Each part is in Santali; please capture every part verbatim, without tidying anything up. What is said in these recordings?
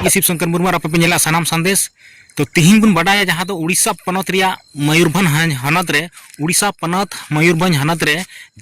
ᱤᱧ ᱥᱤᱵ ᱥᱚᱝᱠᱚᱨ ᱢᱩᱨᱢᱩ ᱟᱨ ᱟᱯᱮ ᱯᱮ ᱧᱮᱞᱟ ᱥᱟᱱᱟᱢ ᱥᱟᱸᱫᱮᱥ᱾ ᱛᱚ ᱛᱤᱦᱤᱧ ᱵᱚᱱ ᱵᱟᱰᱟᱭᱟ ᱡᱟᱦᱟᱸ ᱫᱚ ᱩᱲᱤᱥᱥᱟ ᱯᱚᱱᱚᱛ ᱨᱮᱭᱟᱜ ᱢᱚᱭᱩᱨᱵᱷᱚᱸᱡᱽ ᱦᱚᱱ-, ᱦᱚᱱᱚᱛ ᱨᱮ, ᱩᱲᱤᱥᱥᱟ ᱯᱚᱱᱚᱛ ᱢᱚᱭᱩᱨᱵᱷᱚᱸᱡᱽ ᱦᱚᱱᱚᱛ ᱨᱮ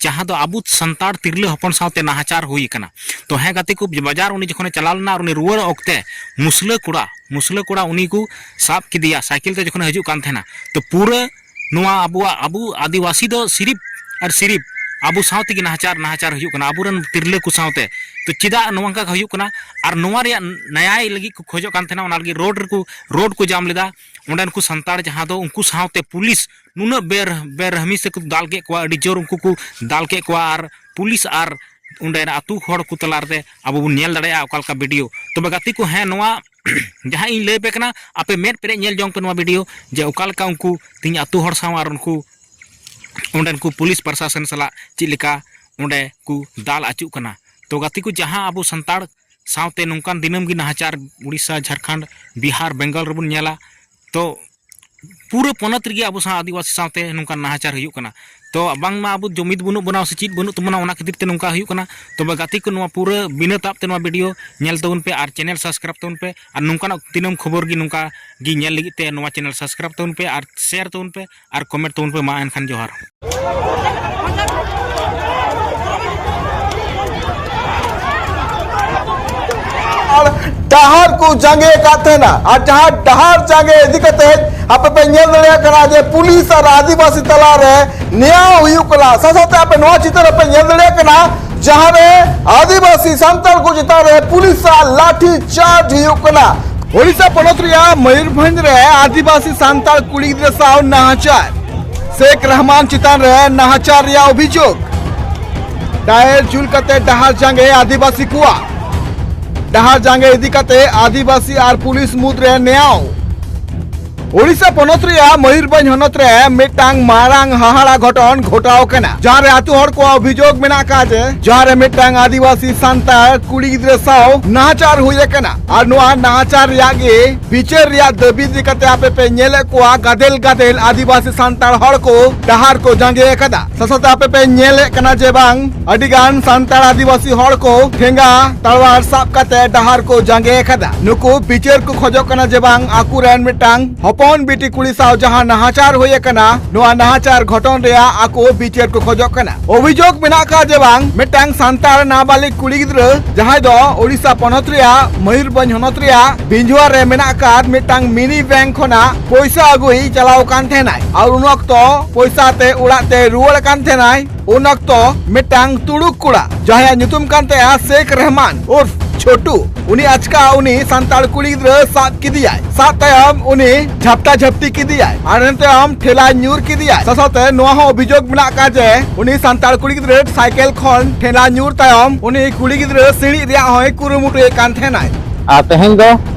ᱡᱟᱦᱟᱸ ᱫᱚ ᱟᱵᱚ ᱥᱟᱱᱛᱟᱲ ᱛᱤᱨᱞᱟᱹ ᱦᱚᱯᱚᱱ ᱥᱟᱶᱛᱮ ᱱᱟᱦᱟᱪᱟᱨ ᱦᱩᱭ ᱟᱠᱟᱱᱟ᱾ ᱛᱚ ᱦᱮᱸ ᱜᱟᱛᱮ ᱠᱚ, ᱵᱟᱡᱟᱨ ᱩᱱᱤ ᱡᱚᱠᱷᱚᱱᱮ ᱪᱟᱞᱟᱣ ᱞᱮᱱᱟ ᱟᱨ ᱩᱱᱤ ᱨᱩᱣᱟᱹᱲ ᱚᱠᱛᱮ ᱢᱩᱥᱞᱟᱹ ᱠᱚᱲᱟ, ᱢᱩᱥᱞᱟᱹ ᱠᱚᱲᱟ ᱩᱱᱤ ᱠᱚ ᱥᱟᱵ ᱠᱮᱫᱮᱭᱟ ᱥᱟᱭᱠᱮᱞ ᱛᱮ ᱡᱚᱠᱷᱚᱱᱮ ᱦᱤᱡᱩᱜ ᱠᱟᱱ ᱛᱟᱦᱮᱱᱟ᱾ ᱛᱚ ᱯᱩᱨᱟᱹ ᱱᱚᱣᱟ ᱟᱵᱚᱣᱟᱜ, ᱟᱵᱚ ᱟᱹᱫᱤᱵᱟᱹᱥᱤ ᱫᱚ ᱥᱤᱨᱤᱯ ᱟᱨ ᱥᱤᱨᱤᱯ ᱟᱵᱚ ᱥᱟᱶ ᱛᱮᱜᱮ ᱱᱟᱦᱟᱪᱟᱨ, ᱱᱟᱦᱟᱪᱟᱨ ᱦᱩᱭᱩᱜ ᱠᱟᱱᱟ ᱟᱵᱚᱨᱮᱱ ᱛᱤᱨᱞᱟᱹ ᱠᱚ ᱥᱟᱶᱛᱮ᱾ ᱛᱚ ᱪᱮᱫᱟᱜ ᱱᱚᱝᱠᱟ ᱦᱩᱭᱩᱜ ᱠᱟᱱᱟ? ᱟᱨ ᱱᱚᱣᱟ ᱨᱮᱭᱟᱜ ᱱᱟᱭᱟᱭ ᱞᱟᱹᱜᱤᱫ ᱠᱚ ᱠᱷᱚᱡᱚᱜ ᱠᱟᱱ ᱛᱟᱦᱮᱱᱟ, ᱚᱱᱟ ᱞᱟᱹᱜᱤᱫ ᱨᱳᱰ ᱨᱮᱠᱚ, ᱨᱳᱰ ᱠᱚ ᱡᱟᱢ ᱞᱮᱫᱟ᱾ ᱚᱸᱰᱮᱱ ᱠᱚ ᱥᱟᱱᱛᱟᱲ ᱡᱟᱦᱟᱸ ᱫᱚ ᱩᱱᱠᱩ ᱥᱟᱶᱛᱮ ᱯᱩᱞᱤᱥ ᱱᱩᱱᱟᱹᱜ ᱵᱮᱨ-, ᱵᱮᱨᱦᱢᱤ ᱥᱮ ᱠᱚ ᱫᱟᱞ ᱠᱮᱫ ᱠᱚᱣᱟ, ᱟᱹᱰᱤ ᱡᱳᱨ ᱩᱱᱠᱩ ᱠᱚ ᱫᱟᱞ ᱠᱮᱫ ᱠᱚᱣᱟ᱾ ᱟᱨ ᱯᱩᱞᱤᱥ ᱟᱨ ᱚᱸᱰᱮ ᱟᱹᱛᱩ ᱦᱚᱲ ᱠᱚ ᱛᱟᱞᱟ ᱨᱮ ᱟᱵᱚ ᱵᱚᱱ ᱧᱮᱞ ᱫᱟᱲᱮᱭᱟᱜᱼᱟ ᱚᱠᱟ ᱞᱮᱠᱟ ᱵᱷᱤᱰᱤᱭᱳ᱾ ᱛᱚᱵᱮ ᱜᱟᱛᱮ ᱠᱚ, ᱦᱮᱸ, ᱱᱚᱣᱟ ᱡᱟᱦᱟᱸ ᱤᱧ ᱞᱟᱹᱭ ᱟᱯᱮ ᱠᱟᱱᱟ, ᱟᱯᱮ ᱢᱮᱫ ᱯᱮᱨᱮᱡ ᱧᱮᱞ ᱡᱚᱝ ᱯᱮ ᱱᱚᱣᱟ ᱵᱷᱤᱰᱤᱭᱳ, ᱡᱮ ᱚᱠᱟ ᱞᱮᱠᱟ ᱩᱱᱠᱩ ᱛᱮᱦᱮᱧ ᱟᱹᱛᱩ ᱦᱚᱲ ᱥᱟᱶ ᱟᱨ ᱩᱱᱠᱩ ᱚᱸᱰᱮᱱ ᱠᱚ ᱯᱩᱞᱤᱥ ᱯᱨᱚᱥᱟᱥᱚᱱ ᱥᱟᱞᱟᱜ ᱪᱮᱫ ᱞᱮᱠᱟ ᱚᱸᱰᱮ ᱠᱚ ᱫᱟᱞ ᱟᱹᱪᱩᱜ ᱠᱟᱱᱟ᱾ ᱛᱚ ᱜᱟᱛᱮ ᱠᱚ, ᱡᱟᱦᱟᱸ ᱟᱵᱚ ᱥᱟᱱᱛᱟᱲ ᱥᱟᱶᱛᱮ ᱱᱚᱝᱠᱟᱱ ᱫᱤᱱᱟᱹᱢ ᱜᱮ ᱱᱟᱦᱟᱪᱟᱨ ᱩᱲᱤᱥᱥᱟ, ᱡᱷᱟᱲᱠᱷᱚᱸᱰ, ᱵᱤᱦᱟᱨ, ᱵᱮᱝᱜᱚᱞ ᱨᱮᱵᱚᱱ ᱧᱮᱞᱟ, ᱛᱚ ᱯᱩᱨᱟᱹ ᱯᱚᱱᱚᱛ ᱨᱮᱜᱮ ᱟᱵᱚ ᱥᱟᱶ ᱟᱹᱫᱤᱵᱟᱹᱥᱤ ᱥᱟᱶᱛᱮ ᱱᱚᱝᱠᱟᱱ ᱱᱟᱦᱟᱪᱟᱨ ᱦᱩᱭᱩᱜ ᱠᱟᱱᱟ᱾ ᱛᱚ ᱵᱟᱝᱢᱟ ᱟᱵᱚ ᱡᱩᱢᱤᱫ ᱵᱟᱹᱱᱩᱜ ᱵᱚᱱᱟ, ᱥᱮ ᱪᱮᱫ ᱵᱟᱹᱱᱩᱜ ᱛᱟᱵᱚᱱᱟ, ᱚᱱᱟ ᱠᱷᱟᱹᱛᱤᱨ ᱛᱮ ᱱᱚᱝᱠᱟ ᱦᱩᱭᱩᱜ ᱠᱟᱱᱟ᱾ ᱛᱚᱵᱮ ᱜᱟᱛᱮ ᱠᱚ, ᱱᱚᱣᱟ ᱯᱩᱨᱟᱹ ᱵᱤᱱᱟᱹ ᱛᱟᱵ ᱛᱮ ᱱᱚᱣᱟ ᱵᱷᱤᱰᱤᱭᱳ ᱧᱮᱞ ᱛᱟᱵᱚᱱ ᱯᱮ ᱟᱨ ᱪᱮᱱᱮᱞ ᱥᱟᱵᱥᱠᱨᱟᱭᱤᱵ ᱛᱟᱵᱚᱱ ᱯᱮ, ᱟᱨ ᱱᱚᱝᱠᱟᱱᱟᱜ ᱫᱤᱱᱟᱹᱢ ᱠᱷᱚᱵᱚᱨ ᱜᱮ ᱱᱚᱝᱠᱟ ᱜᱮ ᱧᱮᱞ ᱞᱟᱹᱜᱤᱫ ᱛᱮ ᱱᱚᱣᱟ ᱪᱮᱱᱮᱞ ᱥᱟᱵᱥᱠᱨᱟᱭᱤᱵ ᱛᱟᱵᱚᱱ ᱯᱮ ᱟᱨ ᱥᱮᱭᱟᱨ ᱛᱟᱵᱚᱱ ᱯᱮ ᱟᱨ ᱠᱚᱢᱮᱱᱴ ᱛᱟᱵᱚᱱ ᱯᱮ᱾ ᱢᱟ ᱮᱱᱠᱷᱟᱱ ᱡᱚᱦᱟᱨ᱾ ᱟᱨ ᱰᱟᱦᱟᱨ ᱠᱚ ᱡᱟᱸᱜᱮ ᱟᱠᱟᱫ ᱛᱟᱦᱮᱱᱟ, ᱟᱨ ᱡᱟᱦᱟᱸ ᱰᱟᱦᱟᱨ ᱡᱟᱸᱜᱮ ᱤᱫᱤ ᱠᱟᱛᱮ ᱟᱯᱮ ᱯᱮ ᱧᱮᱞ ᱫᱟᱲᱮᱭᱟᱜ ᱠᱟᱱᱟ ᱡᱮ ᱯᱩᱞᱤᱥ ᱟᱨ ᱟᱹᱫᱤᱵᱟᱹᱥᱤ ᱛᱟᱞᱟᱨᱮ ᱱᱮᱭᱟᱣ ᱦᱩᱭᱩᱜ ᱠᱟᱱᱟ᱾ ᱥᱟᱶ ᱥᱟᱶᱛᱮ ᱟᱯᱮ ᱱᱚᱣᱟ ᱪᱤᱛᱟᱹᱨ ᱨᱮᱯᱮ ᱧᱮᱞ ᱫᱟᱲᱮᱭᱟᱜ ᱠᱟᱱᱟ ᱡᱟᱦᱟᱸ ᱨᱮ ᱟᱹᱫᱤᱵᱟᱹᱥᱤ ᱥᱟᱱᱛᱟᱲ ᱠᱚ ᱪᱮᱛᱟᱱ ᱨᱮ ᱯᱩᱞᱤᱥ ᱟᱜ ᱞᱟᱴᱷᱤ ᱪᱟᱨᱡᱽ ᱦᱩᱭᱩᱜ ᱠᱟᱱᱟ᱾ ᱳᱰᱤᱥᱟ ᱯᱚᱱᱚᱛ ᱨᱮᱭᱟᱜ ᱢᱚᱭᱩᱨᱵᱷᱚᱸᱡᱽ ᱨᱮ ᱟᱹᱫᱤᱵᱟᱹᱥᱤ ᱥᱟᱱᱛᱟᱲ ᱠᱩᱲᱤ ᱜᱤᱫᱽᱨᱟᱹ ᱥᱟᱶ ᱱᱟᱦᱟᱪᱟᱨ, ᱥᱮᱠ ᱨᱟᱦᱢᱟᱱ ᱪᱮᱛᱟᱱ ᱨᱮ ᱱᱟᱦᱟᱪᱟᱨ ᱨᱮᱭᱟᱜ ᱚᱵᱷᱤᱡᱳᱜᱽ, ᱴᱟᱭᱟᱨ ᱡᱩᱞ ᱠᱟᱛᱮ ᱰᱟᱦᱟᱨ ᱡᱟᱸᱜᱮ ᱟᱹᱫᱤᱵᱟᱹᱥᱤ ᱠᱚᱣᱟᱜ, ᱰᱟᱦᱟᱨ ᱡᱟᱸᱜᱮ ᱤᱫᱤ ᱠᱟᱛᱮ ᱟᱹᱫᱤᱵᱟᱹᱥᱤ ᱟᱨ ᱯᱩᱞᱤᱥ ᱢᱩᱫᱽᱨᱮ ᱱᱮᱭᱟᱣ᱾ ᱳᱰᱤᱥᱟ ᱯᱚᱱᱚᱛ ᱨᱮᱭᱟᱜ ᱢᱚᱭᱩᱨᱵᱷᱚᱸᱡᱽ ᱦᱚᱱᱚᱛ ᱨᱮ ᱢᱤᱫᱴᱟᱝ ᱢᱟᱨᱟᱝ ᱦᱟᱦᱟᱲᱟ ᱜᱷᱚᱴᱚᱱ ᱜᱷᱚᱴᱟᱣ ᱠᱟᱱᱟ, ᱡᱟᱦᱟᱸ ᱨᱮ ᱟᱹᱛᱩ ᱦᱚᱲ ᱠᱚᱣᱟᱜ ᱚᱵᱷᱤᱡᱳᱜᱽ ᱢᱮᱱᱟᱜ ᱟᱠᱟᱫ ᱡᱮ, ᱡᱟᱦᱟᱸ ᱨᱮ ᱢᱤᱫᱴᱟᱝ ᱟᱹᱫᱤᱵᱟᱹᱥᱤ ᱥᱟᱱᱛᱟᱲ ᱠᱩᱲᱤ ᱜᱤᱫᱽᱨᱟᱹ ᱥᱟᱶ ᱱᱟᱦᱟᱪᱟᱨ ᱦᱩᱭ ᱟᱠᱟᱱᱟ᱾ ᱟᱨ ᱱᱚᱣᱟ ᱱᱟᱦᱟᱪᱟᱨ ᱨᱮᱭᱟᱜ ᱜᱮ ᱵᱤᱪᱟᱹᱨ ᱨᱮᱭᱟᱜ ᱫᱟᱹᱵᱤ ᱤᱫᱤ ᱠᱟᱛᱮ ᱟᱯᱮ ᱯᱮ ᱧᱮᱞᱮᱫ ᱠᱚᱣᱟ ᱜᱟᱫᱮᱞ ᱜᱟᱫᱮᱞ ᱟᱹᱫᱤᱵᱟᱹᱥᱤ ᱥᱟᱱᱛᱟᱲ ᱦᱚᱲ ᱠᱚ ᱰᱟᱦᱟᱨ ᱠᱚ ᱡᱟᱸᱜᱮ ᱟᱠᱟᱫᱟ᱾ ᱥᱟᱥᱟᱛ ᱟᱯᱮ ᱯᱮ ᱧᱮᱞᱮᱫ ᱠᱟᱱᱟ ᱡᱮ ᱵᱟᱝ, ᱟᱹᱰᱤ ᱜᱟᱱ ᱥᱟᱱᱛᱟᱲ ᱟᱹᱫᱤᱵᱟᱹᱥᱤ ᱦᱚᱲ ᱠᱚ ᱴᱷᱮᱸᱜᱟ ᱛᱟᱲᱣᱟᱨ ᱥᱟᱵ ᱠᱟᱛᱮ ᱰᱟᱦᱟᱨ ᱠᱚ ᱡᱟᱸᱜᱮ ᱟᱠᱟᱫᱟ᱾ ᱱᱩᱠᱩ ᱵᱤᱪᱟᱹᱨ ᱠᱚ ᱠᱷᱚᱡᱚᱜ ᱠᱟᱱᱟ ᱡᱮ ᱵᱟᱝ, ᱟᱠᱚᱨᱮᱱ ᱢᱤᱫᱴᱟᱝ ᱦᱚᱯᱚᱱ ᱵᱤᱴᱤ ᱠᱩᱲᱤ ᱥᱟᱶ ᱡᱟᱦᱟᱸ ᱱᱟᱦᱟᱪᱟᱨ ᱦᱩᱭ ᱟᱠᱟᱱᱟ, ᱱᱚᱣᱟ ᱱᱟᱦᱟᱪᱟᱨ ᱜᱷᱚᱴᱚᱱ ᱨᱮᱭᱟᱜ ᱟᱠᱚ ᱵᱤᱪᱟᱹᱨ ᱠᱚ ᱠᱷᱚᱡᱚᱜ ᱠᱟᱱᱟ᱾ ᱚᱵᱷᱤᱡᱳᱜᱽ ᱢᱮᱱᱟᱜ ᱟᱠᱟᱫ ᱡᱮ ᱵᱟᱝ, ᱢᱤᱫᱴᱟᱝ ᱥᱟᱱᱛᱟᱲ ᱱᱟᱵᱟᱞᱤᱜ ᱠᱩᱲᱤ ᱜᱤᱫᱽᱨᱟᱹ ᱡᱟᱦᱟᱸᱭ ᱫᱚ ᱳᱰᱤᱥᱟ ᱯᱚᱱᱚᱛ ᱨᱮᱭᱟᱜ ᱢᱚᱭᱩᱨᱵᱷᱚᱸᱡᱽ ᱦᱚᱱᱚᱛ ᱨᱮᱭᱟᱜ ᱵᱤᱸᱡᱷᱩᱣᱟ ᱨᱮ ᱢᱮᱱᱟᱜ ᱟᱠᱟᱫ ᱢᱤᱫᱴᱟᱝ ᱢᱤᱱᱤ ᱵᱮᱝᱠ ᱠᱷᱚᱱᱟᱜ ᱯᱚᱭᱥᱟ ᱟᱹᱜᱩᱭ ᱪᱟᱞᱟᱣ ᱠᱟᱱ ᱛᱟᱦᱮᱱᱟᱭ᱾ ᱟᱨ ᱩᱱ ᱚᱠᱛᱚ ᱯᱚᱭᱥᱟ ᱛᱮ ᱚᱲᱟᱜ ᱛᱮ ᱨᱩᱣᱟᱹᱲ ᱠᱟᱱ ᱛᱟᱦᱮᱱᱟᱭ᱾ ᱩᱱ ᱚᱠᱛᱚ ᱢᱤᱫᱴᱟᱝ ᱛᱩᱲᱩᱠ ᱠᱚᱲᱟ, ᱡᱟᱦᱟᱸᱭᱟᱜ ᱧᱩᱛᱩᱢ ᱠᱟᱱ ᱛᱟᱭᱟ ᱥᱮᱠ ᱨᱮᱦᱢᱟᱱ ᱩᱨᱯᱷ ᱪᱷᱳᱴᱩ, ᱩᱱᱤ ᱟᱪᱠᱟ ᱩᱱᱤ ᱥᱟᱱᱛᱟᱲ ᱠᱩᱲᱤ ᱜᱤᱫᱽᱨᱟᱹ ᱥᱟᱵ ᱠᱮᱫᱮᱭᱟᱭ᱾ ᱥᱟᱵ ᱛᱟᱭᱚᱢ ᱩᱱᱤ ᱡᱷᱟᱯᱴᱟ ᱡᱷᱟᱯᱴᱤ ᱠᱮᱫᱮᱭᱟᱭ ᱟᱨ ᱤᱱᱟᱹ ᱛᱟᱭᱚᱢ ᱴᱷᱮᱞᱟ ᱧᱩᱨ ᱠᱮᱫᱮᱭᱟᱭ᱾ ᱥᱟᱶᱛᱮ ᱱᱚᱣᱟ ᱦᱚᱸ ᱚᱵᱷᱤᱡᱳᱜᱽ ᱢᱮᱱᱟᱜ ᱟᱠᱟᱫ ᱡᱮ ᱩᱱᱤ ᱥᱟᱱᱛᱟᱲ ᱠᱩᱲᱤ ᱜᱤᱫᱽᱨᱟᱹ ᱥᱟᱭᱠᱮᱞ ᱠᱷᱚᱱ ᱴᱷᱮᱞᱟ ᱧᱩᱨ ᱛᱟᱭᱚᱢ ᱩᱱᱤ ᱠᱩᱲᱤ ᱜᱤᱫᱽᱨᱟᱹ ᱥᱤᱬᱤᱡ ᱨᱮᱭᱟᱜ ᱦᱚᱸᱭ ᱠᱩᱨᱩᱢᱩᱴᱩᱭᱮᱫ ᱠᱟᱱ ᱛᱟᱦᱮᱱᱟᱭ᱾ ᱟᱨ ᱛᱮᱦᱮᱧ ᱫᱚ,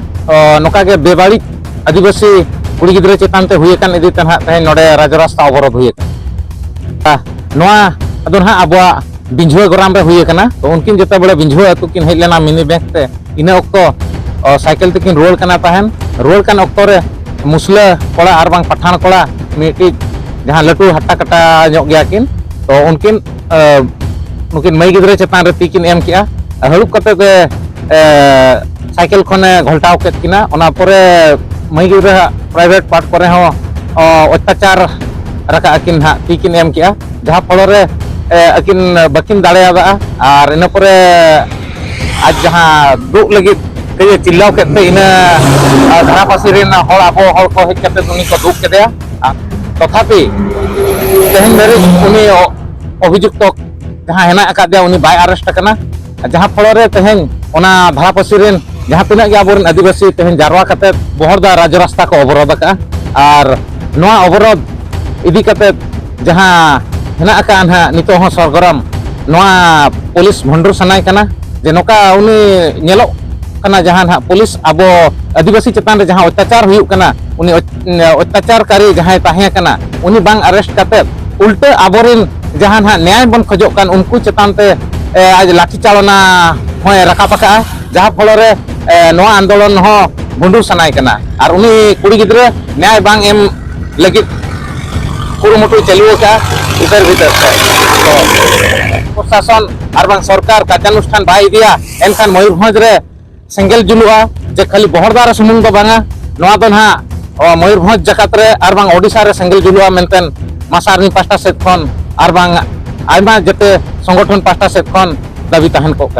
ᱚ, ᱱᱚᱝᱠᱟ ᱜᱮ ᱵᱮᱵᱟᱹᱲᱤᱡ ᱟᱹᱫᱤᱵᱟᱹᱥᱤ ᱠᱩᱲᱤ ᱜᱤᱫᱽᱨᱟᱹ ᱪᱮᱛᱟᱱ ᱛᱮ ᱦᱩᱭ ᱟᱠᱟᱱ ᱤᱫᱤ ᱛᱮ ᱱᱟᱦᱟᱜ ᱛᱮᱦᱮᱧ ᱱᱚᱰᱮ ᱨᱟᱡᱽ ᱨᱟᱥᱛᱟ ᱚᱵᱚᱨᱳᱫᱷ ᱦᱩᱭ ᱟᱠᱟᱱᱟ᱾ ᱟ, ᱱᱚᱣᱟ ᱫᱚ ᱱᱟᱦᱟᱜ ᱟᱵᱚᱣᱟᱜ ᱵᱤᱸᱡᱷᱩᱣᱟᱹ ᱜᱚᱨᱟᱢ ᱨᱮ ᱦᱩᱭ ᱟᱠᱟᱱᱟ᱾ ᱛᱚ, ᱩᱱᱠᱤᱱ ᱡᱮᱛᱮ ᱵᱮᱲᱟ ᱵᱤᱸᱡᱷᱩᱣᱟᱹ ᱟᱹᱛᱩ ᱠᱤᱱ ᱦᱮᱡ ᱞᱮᱱᱟ ᱢᱤᱱᱤ ᱵᱮᱝᱠ ᱛᱮ, ᱤᱱᱟᱹ ᱚᱠᱛᱚ, ᱚ, ᱥᱟᱭᱠᱮᱞ ᱛᱮᱠᱤᱱ ᱨᱩᱣᱟᱹᱲ ᱠᱟᱱᱟ ᱛᱟᱦᱮᱱ᱾ ᱨᱩᱣᱟᱹᱲ ᱠᱟᱱ ᱚᱠᱛᱚ ᱨᱮ ᱢᱩᱥᱞᱟᱹ ᱠᱚᱲᱟ ᱟᱨ ᱵᱟᱝ ᱯᱟᱴᱷᱟᱱ ᱠᱚᱲᱟ ᱢᱤᱫᱴᱤᱡ ᱡᱟᱦᱟᱸ ᱞᱟᱹᱴᱩ ᱦᱟᱴᱴᱟ ᱠᱟᱴᱟ ᱧᱚᱜ ᱜᱮᱭᱟ ᱠᱤᱱ, ᱛᱚ ᱩᱱᱠᱤᱱ, ᱮ, ᱱᱩᱠᱤᱱ ᱢᱟᱹᱭ ᱜᱤᱫᱽᱨᱟᱹ ᱪᱮᱛᱟᱱ ᱨᱮ ᱛᱤ ᱠᱤᱱ ᱮᱢ ᱠᱮᱜᱼᱟ᱾ ᱦᱟᱹᱲᱩᱵ ᱠᱟᱛᱮ ᱛᱮ, ᱮ, ᱥᱟᱭᱠᱮᱞ ᱠᱷᱚᱱᱮ ᱜᱷᱚᱞᱴᱟᱣ ᱠᱮᱫ ᱠᱤᱱᱟ᱾ ᱚᱱᱟ ᱯᱚᱨᱮ ᱢᱟᱹᱭ ᱜᱤᱫᱽᱨᱟᱹ ᱦᱟᱸᱜ ᱯᱨᱟᱭᱵᱷᱮᱴ ᱯᱟᱨᱴ ᱠᱚᱨᱮ ᱦᱚᱸ, ᱚ, ᱚᱛᱛᱟᱪᱟᱨ ᱨᱟᱠᱟᱵ ᱟᱹᱠᱤᱱ ᱦᱟᱸᱜ ᱛᱤ ᱠᱤᱱ ᱮᱢ ᱠᱮᱜᱼᱟ, ᱡᱟᱦᱟᱸ ᱯᱚᱞᱚ ᱨᱮ, ᱮ, ᱟᱹᱠᱤᱱ ᱵᱟᱹᱠᱤᱱ ᱫᱟᱲᱮᱭᱟᱫᱟ᱾ ᱟᱨ ᱤᱱᱟᱹ ᱯᱚᱨᱮ ᱟᱡ ᱡᱟᱦᱟᱸ ᱫᱩᱜ ᱞᱟᱹᱜᱤᱫ ᱠᱟᱹᱡ ᱮ ᱪᱤᱞᱞᱟᱣ ᱠᱮᱫ ᱛᱮ, ᱤᱱᱟᱹ, ᱟ, ᱫᱷᱟᱨᱟ ᱯᱟᱥᱮ ᱨᱮᱱ ᱦᱚᱲ, ᱟᱵᱚ ᱦᱚᱲ ᱠᱚ ᱦᱮᱡ ᱠᱟᱛᱮ ᱩᱱᱤ ᱠᱚ ᱫᱩᱜ ᱠᱮᱫᱮᱭᱟ᱾ ᱟ, ᱛᱚᱛᱷᱟᱯᱤ ᱛᱮᱦᱮᱧ ᱫᱷᱟᱹᱨᱤᱡ ᱩᱱᱤ ᱚ-, ᱚᱵᱷᱤᱡᱩᱠᱛᱚ ᱡᱟᱦᱟᱸ ᱦᱮᱱᱟᱜ ᱟᱠᱟᱫᱮᱭᱟ, ᱩᱱᱤ ᱵᱟᱭ ᱟᱨᱮᱥᱴ ᱟᱠᱟᱱᱟ᱾ ᱡᱟᱦᱟᱸ ᱯᱷᱚᱞᱚ ᱨᱮ ᱛᱮᱦᱮᱧ ᱚᱱᱟ ᱫᱷᱟᱨᱟ ᱯᱟᱥᱮ ᱨᱮᱱ ᱡᱟᱦᱟᱸ ᱛᱤᱱᱟᱹᱜ ᱜᱮ ᱟᱵᱚᱨᱮᱱ ᱟᱹᱫᱤᱵᱟᱹᱥᱤ ᱛᱮᱦᱮᱧ ᱡᱟᱨᱣᱟ ᱠᱟᱛᱮ ᱵᱚᱦᱚᱲᱫᱟ ᱨᱟᱡᱽ ᱨᱟᱥᱛᱟ ᱠᱚ ᱚᱵᱚᱨᱳᱫᱷ ᱟᱠᱟᱫᱼᱟ᱾ ᱟᱨ ᱱᱚᱣᱟ ᱚᱵᱚᱨᱳᱫᱷ ᱤᱫᱤ ᱠᱟᱛᱮ ᱡᱟᱦᱟᱸ ᱦᱮᱱᱟᱜ ᱟᱠᱟᱫᱼᱟ ᱱᱟᱦᱟᱜ ᱱᱤᱛᱚᱜ ᱦᱚᱸ ᱥᱚᱨᱜᱚᱨᱚᱢ, ᱱᱚᱣᱟ ᱯᱩᱞᱤᱥ ᱵᱷᱚᱸᱰᱨᱚ ᱥᱟᱱᱟᱭ ᱠᱟᱱᱟ ᱡᱮ ᱱᱚᱝᱠᱟ ᱩᱱᱤ ᱧᱮᱞᱚᱜ ᱠᱟᱱᱟ, ᱡᱟᱦᱟᱸ ᱱᱟᱦᱟᱜ ᱯᱩᱞᱤᱥ ᱟᱵᱚ ᱟᱹᱫᱤᱵᱟᱹᱥᱤ ᱪᱮᱛᱟᱱ ᱨᱮ ᱡᱟᱦᱟᱸ ᱚᱛᱛᱟᱪᱟᱨ ᱦᱩᱭᱩᱜ ᱠᱟᱱᱟ, ᱩᱱᱤ ᱚᱛ-, ᱚᱛᱛᱟᱪᱟᱨᱠᱟᱨᱤ ᱡᱟᱦᱟᱸᱭ ᱛᱟᱦᱮᱸ ᱠᱟᱱᱟ, ᱩᱱᱤ ᱵᱟᱝ ᱟᱨᱮᱥᱴ ᱠᱟᱛᱮᱫ ᱩᱞᱴᱟᱹ ᱟᱵᱚᱨᱮᱱ ᱡᱟᱦᱟᱸ ᱱᱟᱦᱟᱜ ᱱᱮᱭᱟᱭ ᱵᱚᱱ ᱠᱷᱚᱡᱚᱜ ᱠᱟᱱ, ᱩᱱᱠᱩ ᱪᱮᱛᱟᱱ ᱛᱮ, ᱮ, ᱟᱡ ᱞᱟᱹᱴᱷᱤ ᱪᱟᱞᱚᱱᱟ ᱦᱚᱸᱭ ᱨᱟᱠᱟᱵ ᱟᱠᱟᱫᱼᱟ, ᱡᱟᱦᱟᱸ ᱯᱷᱚᱞᱚ ᱨᱮ, ᱮ, ᱱᱚᱣᱟ ᱟᱱᱫᱳᱞᱚᱱ ᱦᱚᱸ ᱵᱷᱩᱸᱰᱩᱨ ᱥᱟᱱᱟᱭ ᱠᱟᱱᱟ᱾ ᱟᱨ ᱩᱱᱤ ᱠᱩᱲᱤ ᱜᱤᱫᱽᱨᱟᱹ ᱱᱮᱭᱟᱭ ᱵᱟᱝ ᱮᱢ ᱞᱟᱹᱜᱤᱫ ᱠᱩᱨᱩᱢᱩᱴᱩᱭ ᱪᱟᱹᱞᱩ ᱟᱠᱟᱫᱼᱟ ᱩᱛᱟᱹᱨ ᱵᱷᱤᱛᱟᱹᱨ ᱛᱮ᱾ ᱛᱚ, ᱯᱨᱚᱥᱟᱥᱚᱱ ᱟᱨ ᱵᱟᱝ ᱥᱚᱨᱠᱟᱨ ᱠᱟᱨᱡᱟᱱᱩᱥᱴᱷᱟᱱ ᱵᱟᱭ ᱤᱫᱤᱭᱟ, ᱮᱱᱠᱷᱟᱱ ᱢᱚᱭᱩᱨᱵᱷᱚᱸᱡᱽ ᱨᱮ ᱥᱮᱸᱜᱮᱞ ᱡᱩᱞᱩᱜᱼᱟ, ᱡᱮ ᱠᱷᱟᱹᱞᱤ ᱵᱚᱦᱚᱲᱫᱟ ᱨᱮ ᱥᱩᱢᱩᱝ ᱫᱚ ᱵᱟᱝᱟ, ᱱᱚᱣᱟ ᱫᱚ ᱱᱟᱦᱟᱜ, ᱚ, ᱢᱚᱭᱩᱨᱵᱷᱚᱸᱡᱽ ᱡᱟᱠᱟᱛ ᱨᱮ ᱟᱨ ᱵᱟᱝ ᱳᱰᱤᱥᱟ ᱨᱮ ᱥᱮᱸᱜᱮᱞ ᱡᱩᱞᱩᱜᱼᱟ ᱢᱮᱱᱛᱮ ᱢᱟᱥᱟᱨᱱᱤ ᱯᱟᱦᱴᱟ ᱥᱮᱫ ᱠᱷᱚᱱ ᱟᱨ ᱵᱟᱝ ᱟᱭᱢᱟ ᱡᱮᱛᱮ ᱥᱚᱝᱜᱚᱴᱷᱚᱱ ᱯᱟᱦᱴᱟ ᱥᱮᱫ ᱠᱷᱚᱱ ᱫᱟᱹᱵᱤ ᱛᱟᱦᱮᱱ ᱠᱚᱜ ᱠᱟᱱᱟ᱾